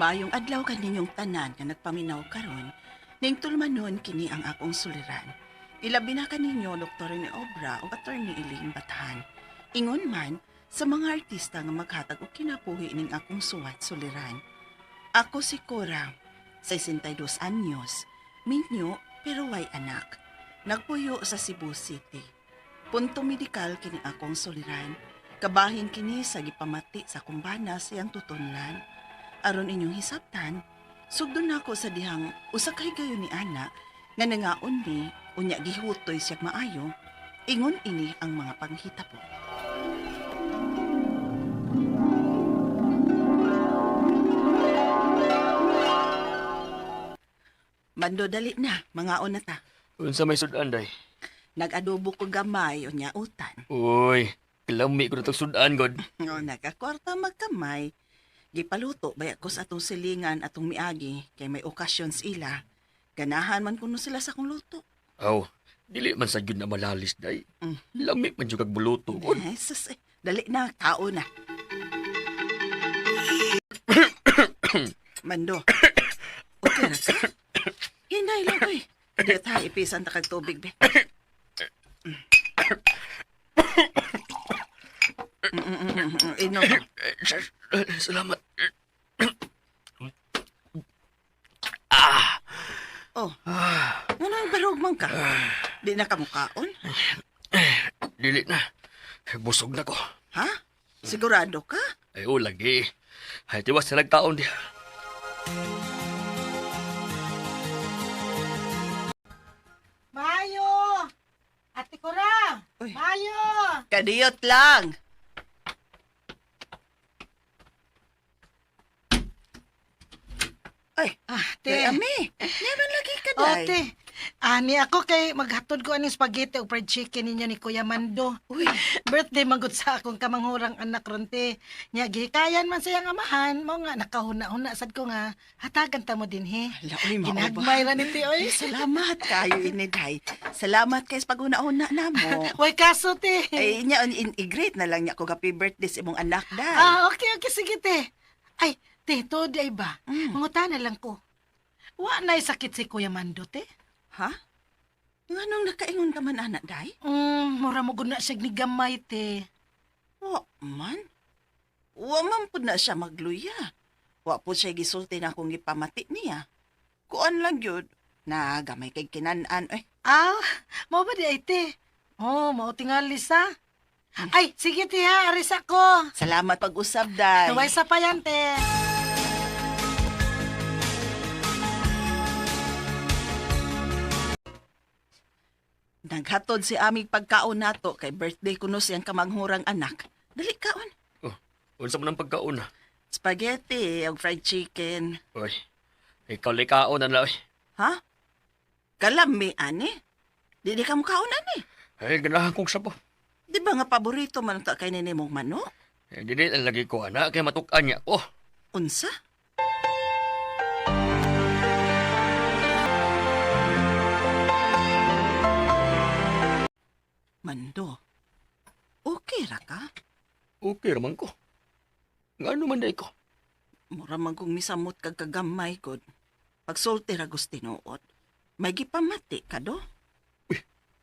Maayong adlaw kaninyong tanan nga nagpaminaw karon, ning tulumanon kini ang akong suliran. Ilabi na kaninyo Dr. ni Obra ug Attorney Elaine Bathan. Ingon man sa mga artista nga maghatag og kinabuhi ning akong suwat suliran. Ako si Cora, 62 anyos, minyo pero way anak. Nagpuyo sa Cebu City. Punto medikal kini akong suliran. Kabahin kini sa gipamati sa kumbana siyang tutunlan. Aron inyong hisabtan, sugdon nako sa dihang usa ka higayon ni ana nga nangaon ni unya gihutoy siya maayo, ingon ini ang mga panghitabo. Mando dali na, mangaon na ta. Unsa may sudan day? Nag-adobo ko gamay unya utan. Uy, kalami ko na tong sudan god. No, nagakwarta magkamay. Gipaluto baya ko sa atong silingan atong miagi kay may okasyon sila. Ganahan man kuno sila sa akong luto. Aw, dili man sa gyud na malalis day. Mm. Lami man jud kag buluto god. Eh, sus, eh, dali na, kao na. Mando. Okay ra ka? Hinay lang ko eh. Di ta, ipisan ta kag tubig be. Inom. Salamat. Oh. Ano ang barog man ka? Di na ka mukaon? Dili na. Busog na ko. Ha? Sigurado ka? Ay, oh, lagi. Ay, tiwas na nagtaon diha. Mayo! Ate Cora! Uy. Mayo! Kadiyot lang. Ay, Ah, te. te. Ami, never lagi ka, Oh, day. te. Ani ako kay maghatod ko aning spaghetti o fried chicken ninyo ni Kuya Mando. Uy, Birthday magud sa akong kamanghurang anak ron, te. Nya gihikayan man sayang amahan, mao nga nakahuna-huna sad ko nga hatagan ta mo dinhi. Ala, uy, mao ba? Ginagmay ra ni te oy. Ay, salamat kayo ini, day. Salamat kay sa pag-una-una na mo. Way kaso te. Ay, nya, i-greet na lang niya ko happy birthday sa imong anak, day. Ah, okay, okay, sige te. Ay, te, to di ay ba? Mm. Mangutana lang ko. Wa na'y sakit si Kuya Mando, te. Ha? Nganong nakaingon ka man, anak, day? Mura mo gud na siya ni gamay, te. Wa man. Wa man pud na siya magluya. Wa po siya gisulti na akong gipamati niya. Kuan lang yun. Na gamay kay kinan-an eh. Ah, mao ba di ay te? Oh, mao tingali sa. Ay, sige te ha, aris ako. Salamat pag-usab, day. Tuway sa payan, te. Naghatod si aming pagkaon nato kay birthday kuno siyang kamanghurang anak. Dali kaon. Oh, unsa man ang pagkaon ah? Spaghetti og fried chicken. Uy, ikaw likaon na lang. Ha? Kalami ani? Di di ka mukaon ani. Ay, ganahan kong sabaw. Di ba nga paborito man ta kay nini mong manok? Eh, dili na lagi ko ana kay matuk-an niya ko. Unsa? Mando, okay ra ka? Okay raman ko. Ngano man day ko? Mura man kong misamot kag kagamay god. Pagsulti ra gustinuod. May gipamati ka do?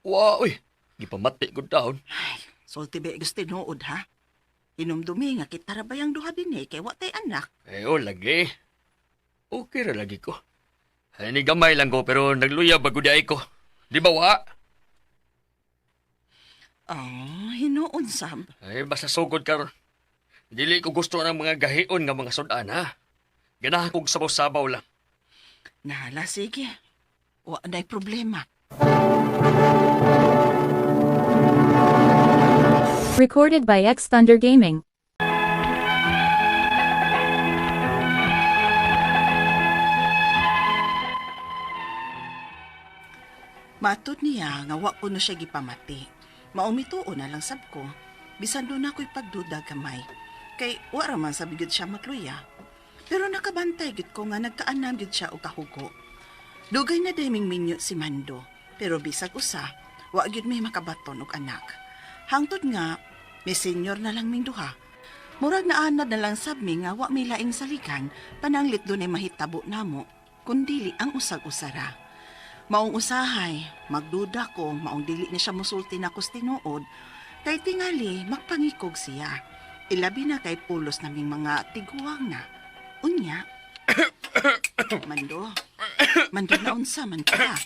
Wa, uy. Gipamati gud taon. Ay, sulti ba gustinuod ha? Hinumdumi nga kita ra bayang duha dinhi kay wa tay anak. Eh, oh, lagi. Okay ra lagi ko. Ay, ni gamay lang ko, pero nagluya bago di ay ko. Di ba wa? Oh, hinuon sab. Ay, basta sugod karon. Dili ko gusto ng mga gahion nga mga sudan, ha? Ganahan kog sabaw-sabaw lang. Nahala, sige. Wa na'y problema. Recorded by X Thunder Gaming. Matod niya nga wa ko na siya gipamati. Maumituo na lang sab ko. Bisan doon ako'y pagduda gamay. Kay wa ra man sabi gyud siya magluya. Pero nakabantay gyud ko nga nagkaanam gyud siya og kahugo. Dugay na daming minyo si Mando. Pero bisag usa, wa gyud may makabaton og anak. Hangtod nga, may senior na lang ming duha. Murag naanad na lang sab mi nga wa may laing saligan, pananglit dunay mahitabo namo, kundili ang usag-usara. Maong usahay, magduda ko, maong dili na siya musulti na kus tinuod, kay tingali magpangikog siya. Ilabi na kay pulos naming mga tiguang na. Unya, Mando, Mando na unsa man ka.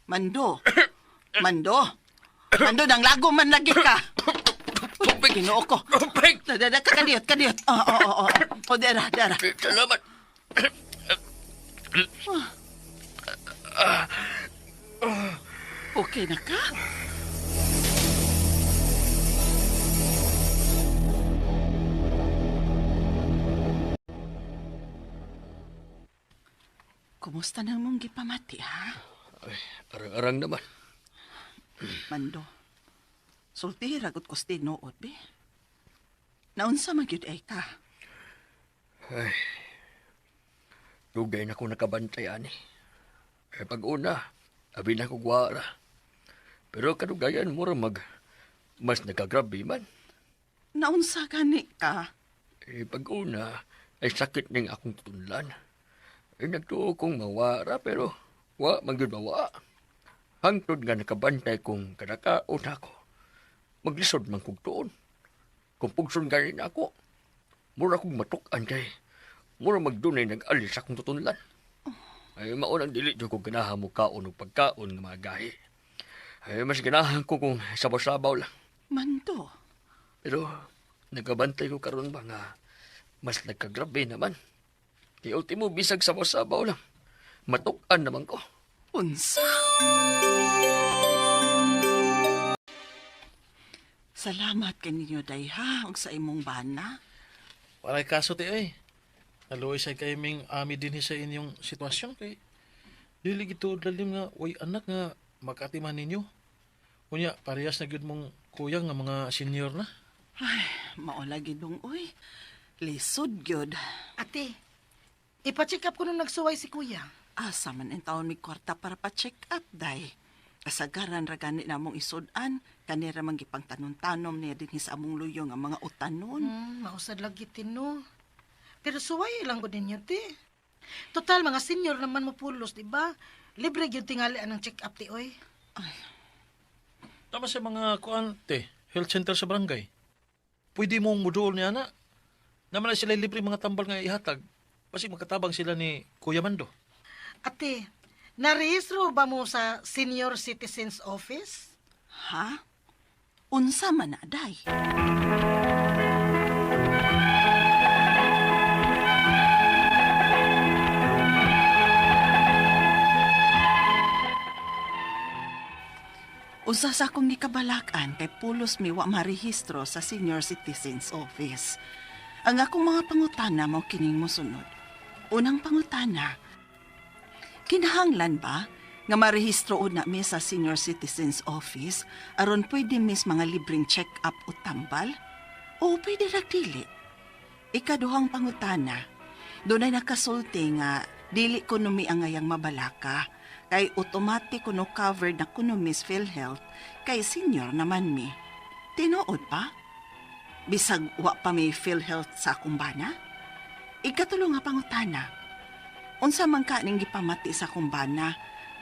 Mando, Mando, Mando, nang lago man lagi ka. Uy, Ginoo ko. Tubig! Dada, kadiyot, kadiyot. Oo, oo, oo. O, dara, dara. Salamat. Okay na ka? Kumusta na mong gipamati, ha? Ay, arang-arang naman. Mando, sulti ragot ko sa tinuod, be. Naunsa man gyud ay ka. Ay, dugay na ko nakabantay, ani. Eh, pag una, abi na ko gwara. Pero kadugayan mo mag, mas nagkagrabe man. Naunsa gani ka. Eh, pag una, ay sakit ning akong tunlan. Eh, nagtuo kong mawara, pero wa man gyud mawa. Hangtod nga nakabantay kong kadakaon ako. Maglisod man kog tuon. Kung pugson gani na ako, mura kong matuk-an kay mura magdunay nag-alis akong tutunlan. Ay, maunang dili jud ko ganahan mo kaon og pagkaon nga mga gahi. Ay, mas ganahan ko kung sabaw-sabaw lang. Mando, Pero nagabantay ko karon ba nga mas nagkagrabe naman. Kay ultimo bisag sabaw-sabaw lang. Matuk-an naman ko. unsa? Salamat kaninyo, day ha, ug sa imong bana. Walay kaso ti ay. Naluoy sa kay ming ami dinhi sa inyong sitwasyon kay dili gito lalim nga way anak nga makatiman ninyo. Unya parehas na gyud mong kuyang nga mga senior na. Ay, maola gidong uy. Lisod gyud. Ate, ipa-check up ko nung nagsuway si kuya. Asa man ang taon may kwarta para pa-check up, day. Kasagaran ra gani namong isud-an, kanira man gipang tanom-tanom niya dinhi sa among luyo nga mga utanon. Mausad lagi tino. Pero suway lang ko ninyo, te. Total, mga senior naman mo pulos, di ba? Libre gyud tingali ang check up, ti, oy. Tama sa mga kuan te, health center sa barangay. Pwede mong muduol niya na. Naman na sila libre mga tambal nga ihatag. Basig makatabang sila ni Kuya Mando. Ate, narehistro ba mo sa Senior Citizens Office? Ha? Unsa man na, day? Usa sa akong gikabalakan kay pulos mi wa marehistro sa Senior Citizens Office. Ang akong mga pangutana mao kining mosunod. Unang pangutana, kinahanglan ba nga marehistro una mi sa Senior Citizens Office aron pwede mis mga libreng check-up o tambal? O pwede ra dili? Ikaduhang pangutana, dunay nakasulti nga dili kuno mi angayang mabalaka kay automatic kuno covered na kuno Miss PhilHealth kay senior naman mi. Tinuod pa? Bisag wa pa may PhilHealth sa akong bana? Ikatulo nga pangutana, unsa man ka ning gipamati sa akong bana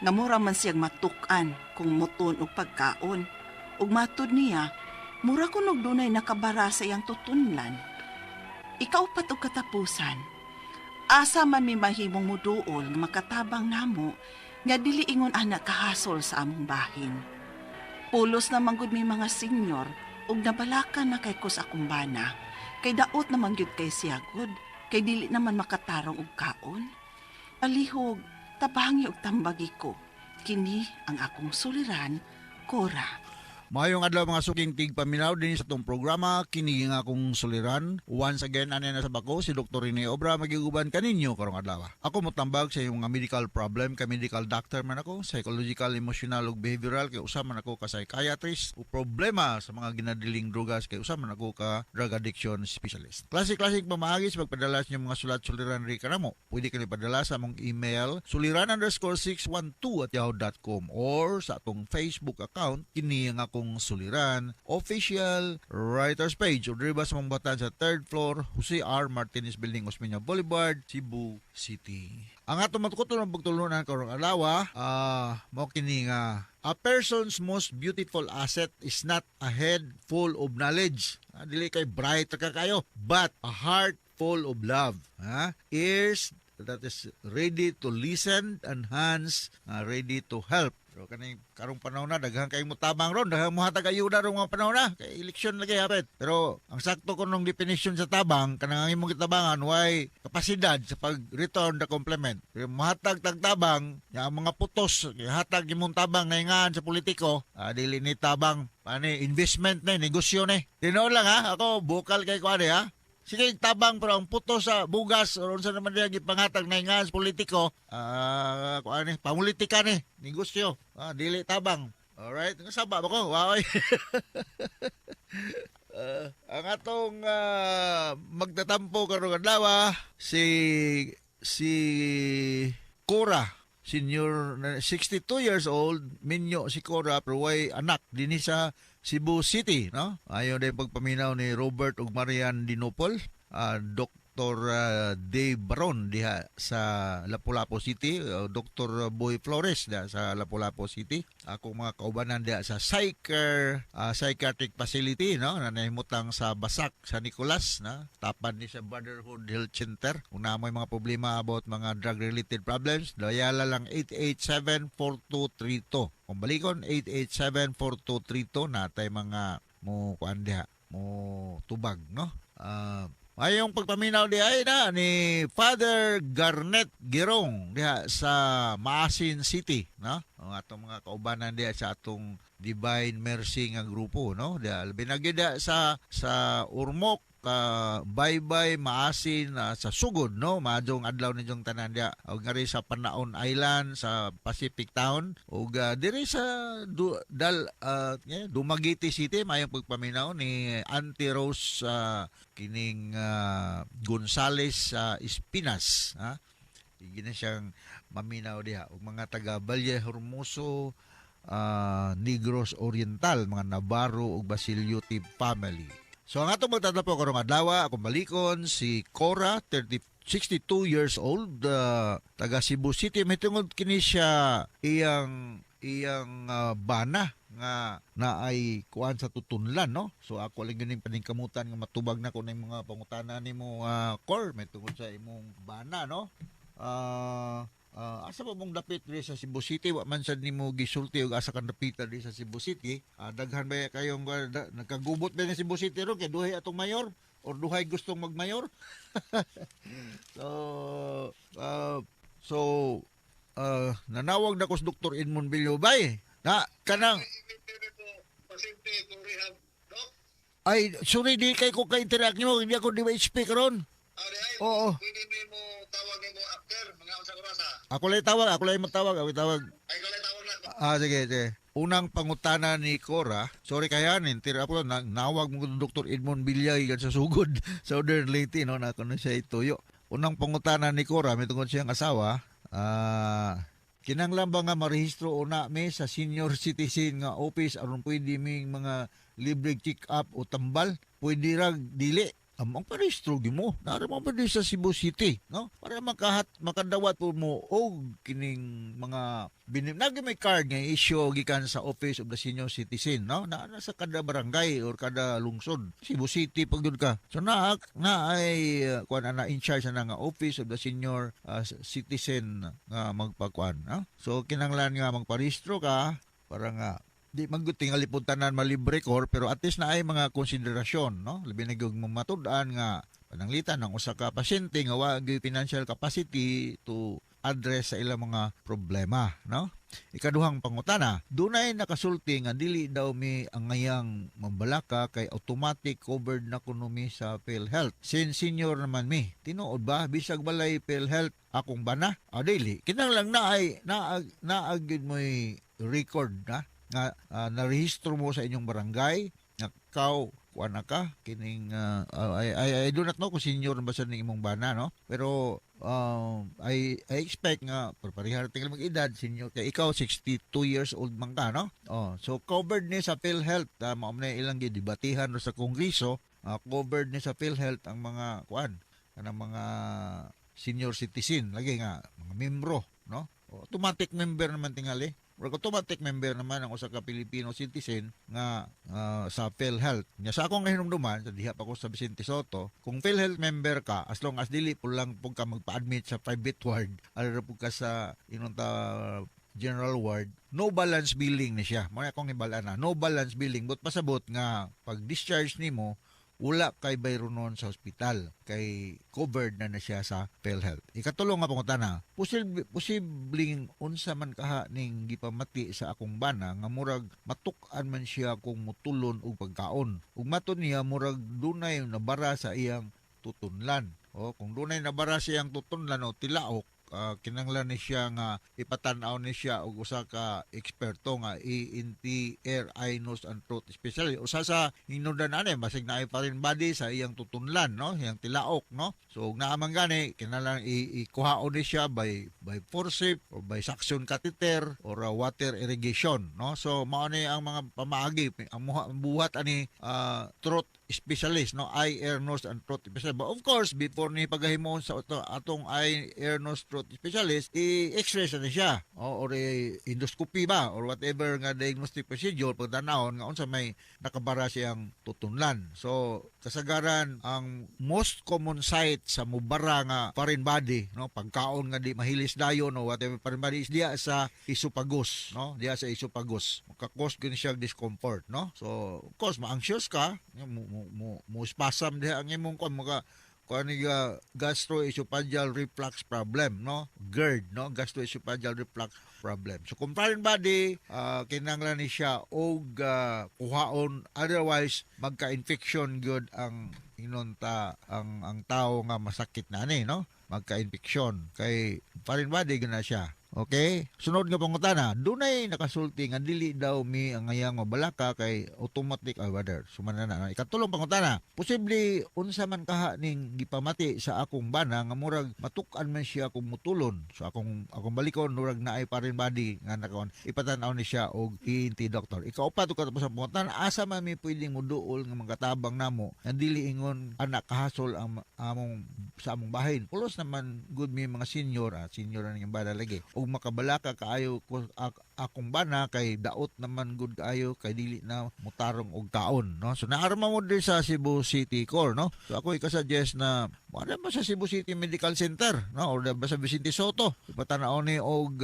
nga mura man siyang matuk-an kung muton og pagkaon. Ug matud niya, mura kunog dunay nakabara sa iyang tutunlan. Ikaupat og katapusan. Asa man mi mahimong muduol nga makatabang namo nga dili ingon ana kahasol sa among bahin. Pulos na manggod mi mga senyor ug nabalakan na kay ko sa akong bana kay daot na man gyud kay siya gud kay dili naman makatarong og kaon. Palihog, tabangi og tambagi ko. Kini ang akong suliran, Cora. Maayong adlaw mga suking tigpaminaw din sa atong programa kini nga akong suliran. Once again ani na sa bako si Dr. Rene Obra magiguban kaninyo karong adlaw. Ako motambag sa iyong mga medical problem kay medical doctor man ako, psychological, emotional ug behavioral kay usa man ako ka psychiatrist o problema sa mga ginadiling drugas kay usa man ako ka drug addiction specialist. Klase-klase pamaagi sa pagpadala sa inyong mga sulat suliran ri kanamo. Pwede kini padala sa among email suliran_612@yahoo.com or sa atong Facebook account kini nga akong Akong Suliran official writers page o diri ba sa mong batan sa third floor, Jose R. Martinez Building, Osmeña Boulevard, Cebu City. Ang atong matukoton ng pagtulunan karong adlaw, mao kini nga a person's most beautiful asset is not a head full of knowledge. Dili kay bright ka kayo, but a heart full of love. Ha? Ears that is ready to listen and hands ready to help. Pero kaning karong panahon na daghan kay mo tabang ron, daghan mo hatag ayuda ron mga panahon na kay eleksyon lagi hapit. Pero ang sakto ko nung definition sa tabang, kanang ang imong gitabangan way kapasidad sa pag-return the compliment. Pero mohatag tag tabang, ya ang mga putos hatag imong tabang na ingaan sa politiko, dili ni tabang, ani investment na negosyo ni. Tinuod lang ha, ako bukal kay ko ani ha. Sige, tabang pero ang puto sa bugas or unsa naman diya gipanghatag na ingaan sa politiko, kuan ni, pamulitika ni, negosyo, dili tabang. Alright, saba ba ko? Wow. Ang atong magtatampo karong adlaw si si Cora, senior 62 years old, minyo si Cora pero way anak dinhi sa Cebu City, no? Ayon din pagpaminaw ni Robert ug Marian Dinopol, Dr. Dave Baron diha sa Lapu-Lapu City, Dr. Boy Flores diha sa Lapu-Lapu City. Ako mga kaubanan diha sa Psycher Psychiatric Facility, no, na nahimutang sa Basak sa Nicolas, na tapan ni sa Brotherhood Health Center. Kung naa moy mga problema about mga drug related problems, dayala lang 887-4232. Kung balikon, 887-4232, natay mga mo kuan diha, mo tubag, no? Ayong pagpaminaw di ay na ni Father Garnet Girong diha sa Maasin City, no? Ang atong mga kaubanan diha sa atong Divine Mercy nga grupo, no? Diha labi na gyud diha sa Ormoc, Baybay, Maasin, sa Sugod, no? Maadjong adlaw ninyong tanan diha. Og ngari sa Panaon Island sa Pacific Town ug diri sa du, dal yeah, Dumaguete City, mayong pagpaminaw ni Auntie Rose kining Gonzales Espinas, ha? Sige na siyang maminaw diha ug mga taga Valle Hermoso, Negros Oriental, mga Navarro ug Basilio T family. So ang atong magtatampo karong adlaw, akong balikon si Cora, 30, 62 years old, taga Cebu City. May tungod kini siya iyang iyang bana nga naay kuan sa tutunlan, no? So ako lang yun yung paningkamutan nga matubag na ko na yung mga pangutana nimo, Cor, may tungod sa imong bana, no? Asa pa mong dapit diri sa Cebu City? Wa man sad nimo gisulti og asa kang dapita diri sa Cebu City. Daghan ba kayong nagkagubot ba ni Cebu City ron kay duhay atong mayor or duhay gustong magmayor? So nanawag na ko sa Dr. Edmond Villobay na kanang ay sorry, di kay ko ka-interact nimo, hindi ako di ba speak ron. Oo. Pwede mo tawag nimo after mga unsa oras ha? Ako lang tawag, ako lang matawag, ako tawag. Ay, ikaw lang tawag na. Ah, sige, sige. Unang pangutana ni Cora, sorry kayanin, tira ako na, nawag mo Dr. Edmond Villay sa sugod, Southern Leyte, no, na kuno siya ituyo. Unang pangutana ni Cora, may tungod siyang asawa, kinanglan ba nga marehistro una mi sa senior citizen nga office aron pwede ming mga libre check up o tambal? Pwede ra dili? Ang parehistro gyud mo nara mo pa sa Cebu City, no, para makahat makadawat po mo og kining mga binim nagi may card nga issue gikan sa Office of the Senior Citizen, no, na sa kada barangay or kada lungsod. Cebu City pag gyud ka, so na na ay kuan ana in charge na nga Office of the Senior Citizen nga magpakuan, no? So kinahanglan nga magparehistro ka para nga di man gud tingali pud tanan malibre, Cor, pero at least na ay mga konsiderasyon, no, labi na gyud matud-an nga pananglitan ng usa ka pasyente nga wa gyud financial capacity to address sa ilang mga problema, no? Ikaduhang pangutana, dunay nakasulti nga dili daw mi angayang mambalaka kay automatic covered na kuno mi sa PhilHealth. Since senior naman mi, tinuod ba bisag balay PhilHealth akong bana? Ah, dili. Kinahanglan na ay naag naag gyud mo'y record na nga narehistro mo sa inyong barangay nga kaw kuan na ka kining I do not know kung senior ba sa ning imong bana, no, pero I expect nga pareha ra tingali mag-edad, senior kay ikaw, 62 years old man ka, no? Oh, so covered ni sa PhilHealth. Mao man ilang gidebatihan sa Kongreso. Covered ni sa PhilHealth ang mga kuan, kanang mga senior citizen lagi nga mga membro, no? Automatic member naman tingali. Murag automatic member naman ang usa ka Filipino citizen nga sa PhilHealth. Nya sa akong kahinumduman, sa diha pa ko sa Vicente Sotto, kung PhilHealth member ka, as long as dili po lang pud ka magpa-admit sa private ward, ara pud ka sa inunta general ward, no balance billing ni siya. Mao akong hibal na, no balance billing, but pasabot nga pag discharge nimo, wala kay bayronon sa ospital kay covered na na siya sa PhilHealth. Ikatulong nga pangutana, posibleng unsa man kaha ning gipamati sa akong bana nga murag matuk-an man siya kung mutulon og pagkaon. Ug matud niya murag dunay nabara sa iyang tutunlan. O kung dunay nabara sa iyang tutunlan o tilaok, kinanglan ni siya nga ipatan-aw ni siya og usa ka eksperto nga ENT, ear, eye, nose and throat specialist. Usa sa hinungdan ani, basig naay foreign body sa iyang tutunlan, no, iyang tilaok, no? So ug naa man gani, kinahanglan ikuhaon ni siya by forceps or by suction catheter or water irrigation, no? So mao ni ang mga pamaagi ang buhat ani throat specialist, no, eye, ear, nose and throat specialist. But of course, before ni pagahimon sa atong eye, ear, nose, throat specialist, i-x-ray sa ni siya o, or endoscopy ba or whatever nga diagnostic procedure, pagtanawon nga unsa may nakabara siyang tutunlan. So kasagaran, ang most common site sa mubara nga foreign body, no, pagkaon nga di mahilis dayon o whatever foreign body, is diya sa esophagus, no, diya sa esophagus. Maka-cause gyud siya discomfort, no? So of course ma-anxious ka, mo spasm diha ang imong kuan, maka kuan ni gastroesophageal reflux problem, no, GERD, no, gastroesophageal reflux problem. So kung foreign body, kinahanglan ni siya og kuhaon, otherwise magka-infection gyud ang inunta ang tao nga masakit na ani, no, magka-infection kay foreign body gyud na siya. Okay? Sunod nga pangutana, dunay nakasulti nga dili daw mi ang ngayang mabalaka kay automatic ay whether sumana na. Ikatulong pangutana, posible unsa man kaha ning gipamati sa akong bana nga murag matuk-an man siya kung mutulon. So akong balikon, murag naay foreign body nga nakaon. Ipatan-aw ni siya og ENT doctor. Ikaupat ug katapos ang pangutana, asa man mi pwedeng moduol nga magatabang namo nga dili ingon anak kahasol ang among sa among bahin? Pulos naman gud mi mga senior, senior na ning bana lagi. Og makabalaka kaayo ko akong bana kay daot naman gud kaayo kay dili na mutarong og kaon, no? So naarma mo diri sa Cebu City Core, no? So ako ika-suggest na wala ba sa Cebu City Medical Center, no, or ba sa Vicente Sotto, ipatan-aw ni og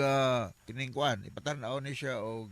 kining kuan, ipatan-aw ni siya og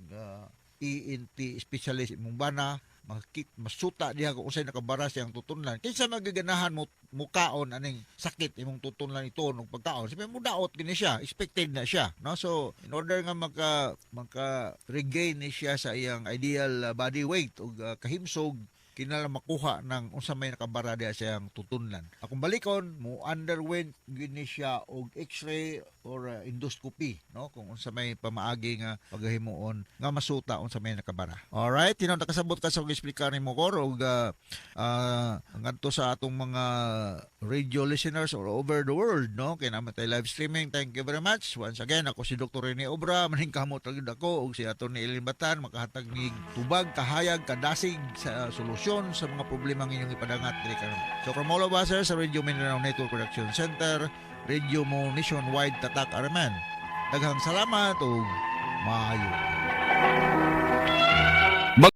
ENT specialist imong bana, makit masuta diha kung unsay nakabara siyang tutunlan, kinsa magaganahan mo mukaon aning sakit imong tutunlan ito og pagkaon? Sabi mo daot gini siya, expected na siya, no? So in order nga maka regain ni siya sa iyang ideal body weight ug kahimsog, kinahanglan makuha ng unsa may nakabara diha siyang tutunlan. Akong balikon, mo underwent gyud ni siya og x-ray or endoscopy, no, kung unsa may pamaagi nga pagahimuon nga masuta unsa may nakabara. Alright, tinuod nakasabot ka sa akong eksplika nimo, Kor, og ngadto sa atong mga radio listeners all over the world, no, kay naa man tay live streaming. Thank you very much. Once again, ako si Dr. Rene Obra, maningkamot ra gyud ako ug si Atty. Elin Batan makahatag nig tubag, kahayag, kadasig sa solusyon sa mga problema ng inyong ipadangat diri karon. So from all of us here sa Radio Mindanao Network Production Center, Radio Mo Nationwide, Tatak Arman. Daghang salamat ug maayo.